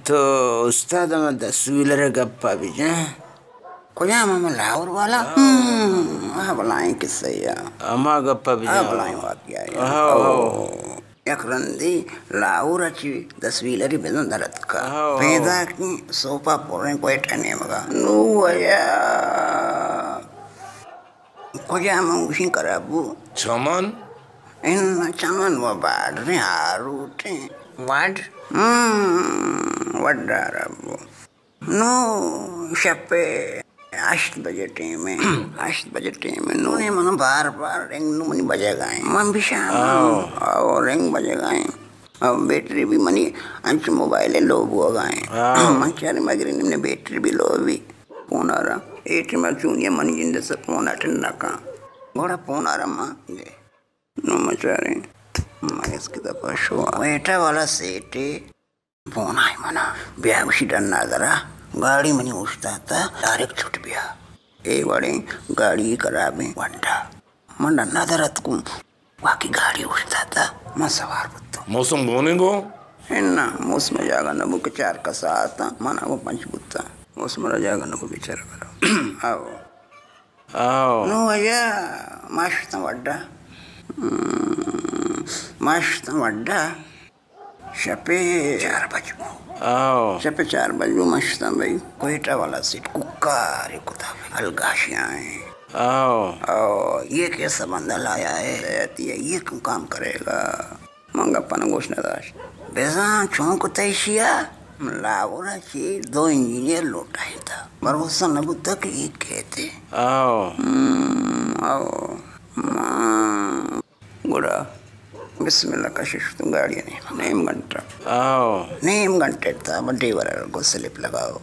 تو استاد، ہما دس ویلر ءِ گپ ءَ بجن۔ کجام؟ ہما لاہور والا؟ ہم، آ بلاہیں قصہ یا۔ ہما گپ ءَ بجن۔ آ بلاہیں واقعہ یا۔ ہاؤ، او، ہاؤ۔ یک رندے لاہور ءَ چہ دس ویلرے بزاں در اتکا۔ How, how. پیداکیں سوپا پریں کوئٹہ نیمگا۔ نو یا کجا من گوشیں خراب بو؟ چمن؟ اناں، چمن و بارڈریں، آروٹیں۔ وڈ؟ ہم، وڈ خراب بو۔ نو شپ ءِ ہشت بجے ٹیم ءَ، ہشت بجے ٹیم ءَ۔ نو نے من بار بار رنگ، نو منی بجگ ءَ ایں۔ من بشام، آؤ۔ آؤ، رنگ بجگ ءَ ایں۔ او بیٹری بھی منی انچو موبائل ءِ لو بوگ ءَ ایں۔ آؤ۔ من چاریں مگرے نمنے بیٹری بھی لو بی۔ فون ءَ را۔ اے ٹیم ءَ چونی منی جند ءِ سر فون اٹینڈ نہ کن۔ گڑا فون ءَ را ما گئے۔ نو مچاریں۔ ما اس کی دفعہ شو۔ کوئٹہ والا سیٹے فون آئی منا۔ بیا گوشی ڈنا درا۔ گاڑی منی اوشتاتا، ڈائریکٹ چھٹ بیا۔ اے وڑیں گاڑی خرابیں وڈا۔ من ڈنا در اتکوں۔ واقعی گاڑی اوشتاتا، من سوار بوتوں۔ موسم گونیں گو؟ اناں، موسم جاگہ نہ بو کہ چار کسا آتاں، من گو پنچ بوتاں۔ موسم را جاگہ نہ بو بیچارہ برا۔ آؤ۔ آؤ۔ نو واجہ، ما شتاں وڈا۔ ہم، ما شتاں وڈا۔ شپے چار بج بو۔ آؤ۔ شپے چار بج بو، ما شتاں بھئی۔ کوئٹہ والا سیٹ کوکارے کتا، الگاشیاں ایں۔ آؤ۔ آؤ، یہ کیسا بندہ لایا ہے؟ یہ کیوں کام کرے گا؟ من گپ ءَ گوش نہ داشت۔ بزاں چون کتہ ایشی ءَ؟ لاہور ءَ چہ دو انجینئر لوٹائینتہ۔ بھروسہ نہ بوتہ کہ اے کئیت۔ آؤ۔ ہم، آؤ۔ ما گڑا بسم اللہ کشش تو گاڑی ءَ نیم، نیم گھنٹہ۔ آؤ۔ نیم گھنٹہ تا ڈیور کو سلپ لگاؤ۔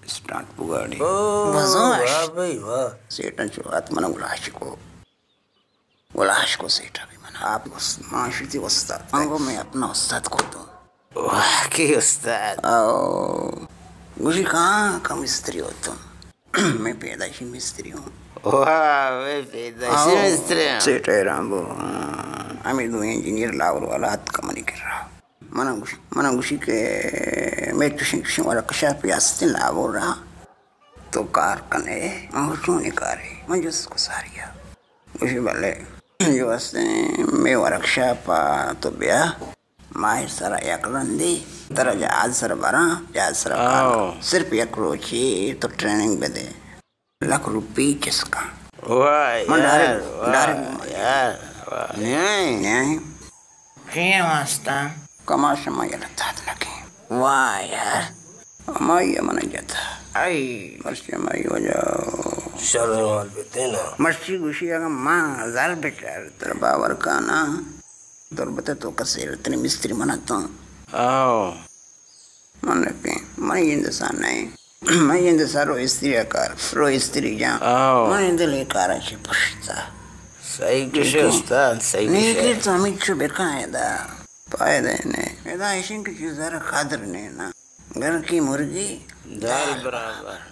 اسٹارٹ بو گاڑی۔ او، بزاں واہ بھائی واہ۔ سیٹاں چو ات من گلاش کو۔ گلاش کو سیٹا بھی من آپ اس-، معاشرتی استاد۔ انگو میں اپنا استاد کو تو۔ واقعی استاد۔ او، گوشی کہاں کا مستری ہو تم؟ میں پیدائشی مستری ہوں۔ واہ، میں پیدائشی آؤ، مستری ہوں۔ سیٹ حیران بو۔ ہمیں دو انجینئر لاہور والا اتکا منی کرا۔ منا گوش-، منا گوشی کہ میں چوشیں چوشیں ورکشاپ ہستیں لاہور را۔ تو کار کنے؟ من گوشت، چونیں کارے؟ من جست کو ساریا۔ گوشی، بلے، جو ہستیں مئے ورکشاپ ءَ تو بیا، ماہ سرا یک رندے ترا جہاز سرا براں، جہاز سرا کاراں۔ آؤ۔ صرف یک روچے تو ٹریننگ بدے۔ لکھ روپی چست کن۔ واہ من یار، ڈائریکٹ، واہ ڈائریکٹ یار، واہ۔ نہیں، نہیں۔ چی واسطہ؟ کماش ما یلہ دات نہ کیں۔ واہ یار۔ ہمائی ءَ من جتا۔ ائی۔ مرچی ہمائی وجہ۔ شر حال بیتے نا۔ مرچی گوشی اگاں ما زر بچار تر باور کانا۔ تربت تو کسے رتنی مستری من اتوں۔ آؤ۔ من نہ کیں۔ من جند سان نہیں۔ من جند سان رو استری کار۔ رو استری جان۔ آؤ۔ من دل کارا چی پشتا۔ صحیح کشے استاد، صحیح کشے۔ نیکی تو ہمیں چو بکائے دا۔ فائدہ نہیں۔ ادا ایشن کی چیز ذرا قدر نہیں نا۔ گھر کی مرغی دال برابر۔